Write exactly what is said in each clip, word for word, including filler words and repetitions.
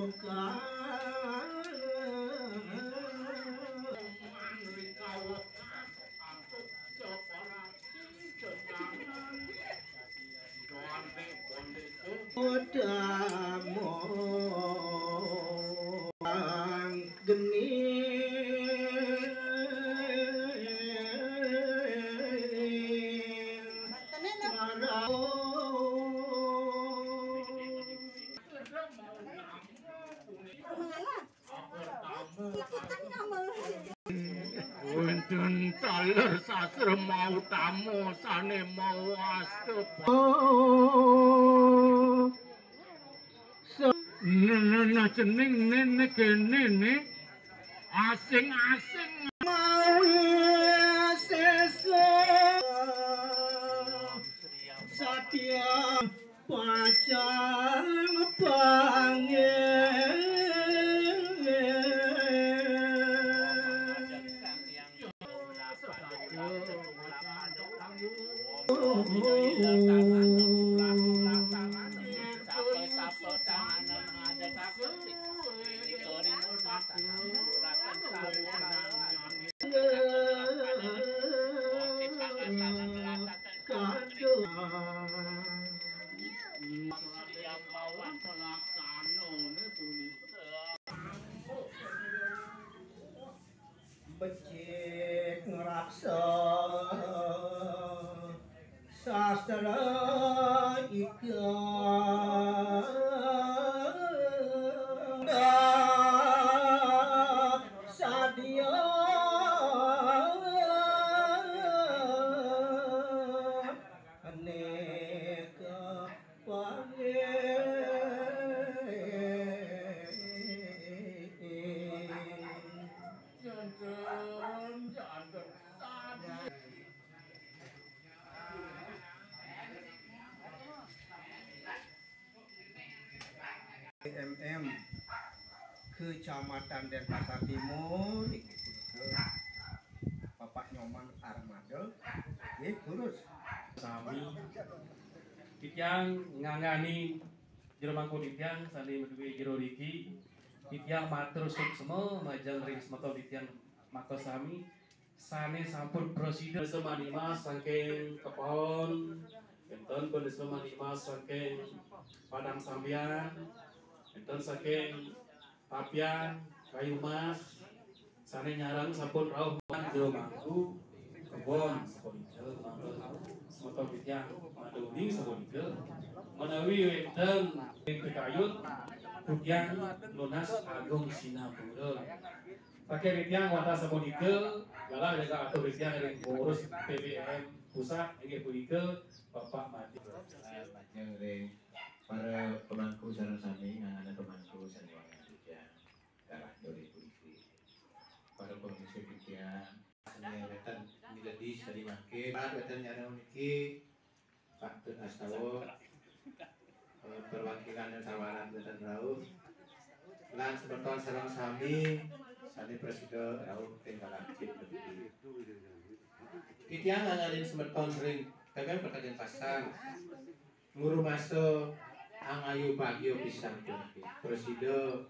Udamo geni marau. Wonten taler sastra mautama sane mawasta. Nenena cening nene kene ne asing-asing mau sesa satya pacang panggih. Becik ngraksa sastra ika sadya aneka panggih. Janten, janten. M M Kecamatan Denpasar Timur, Bapak Nyoman Armada, nggih, terus. Sami titiang nganggani jero mangku titiang sane maduwe jero riki, titiang matur suksma majeng ring semeton titiang makasami sane sampun prasida. Semanima saking Kepon, enten bendesa manima saking Padang Sambian, enten saking Tapian, Kayu Mas, sane nyareng sampun rauh jero mangku, Kepon sapunika, mangke semeton titiang madoni sapunika, menawi wenten ring pikayun, titiang nunas agung sinapura. Saking titiang wantah sapunika, galah jaga atur titiang ring pengurus P B M pusat, inggih punika Bapak Made. Majeng ring para pemangku sareng sami, nganggana pemangku sane wangsulin titiang. Galah dore puniki. Para pemangku titiang. Sane wenten miledi sane mangkin. Wenten nyareng niki, Pak Tun Astawa, eh, perwakilan Sawaran wenten rauh. Lan semeton sareng sami sane prasida rauh ring galah cik negeri. Titiang nganggana semeton ring P B M Kota Denpasar. Ngrumasa angayu bagia pisan puniki. Prasida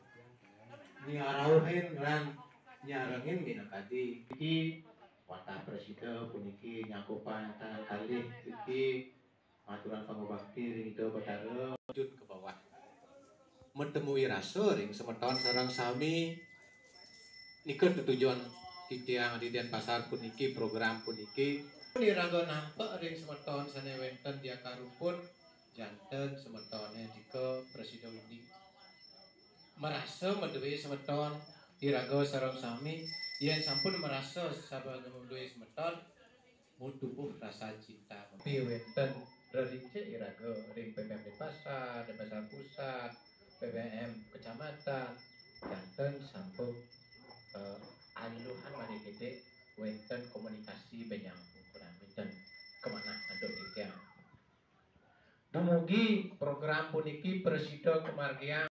nyarauhin lan nyarengin minakadi. Iki wantah prasida puniki nyakupang tangan kalih iki maturan pangubakti ring Ida Batara. Terjun ke bawah. Metemui rasa ring semeton sareng sami. Nika tetujon titiang ring Denpasar puniki, program puniki. Iraga nampek ring semeton sane wenten diakar rumpun, janten semetone nika prasida uning. Marasa maduwe semeton iraga sareng sami, yen sampun marasa sampun maduwe semeton, mutubuh rasa cinta. Piwenten rerincik iraga ring P B M Denpasar, Denpasar Pusat, P B M Kecamatan, janten sampun, eh, aluhan malih gedhe wenten komunikasi benjang ukuran wenten kemanah antuk titiang. Dumugi program puniki prasida kamargiang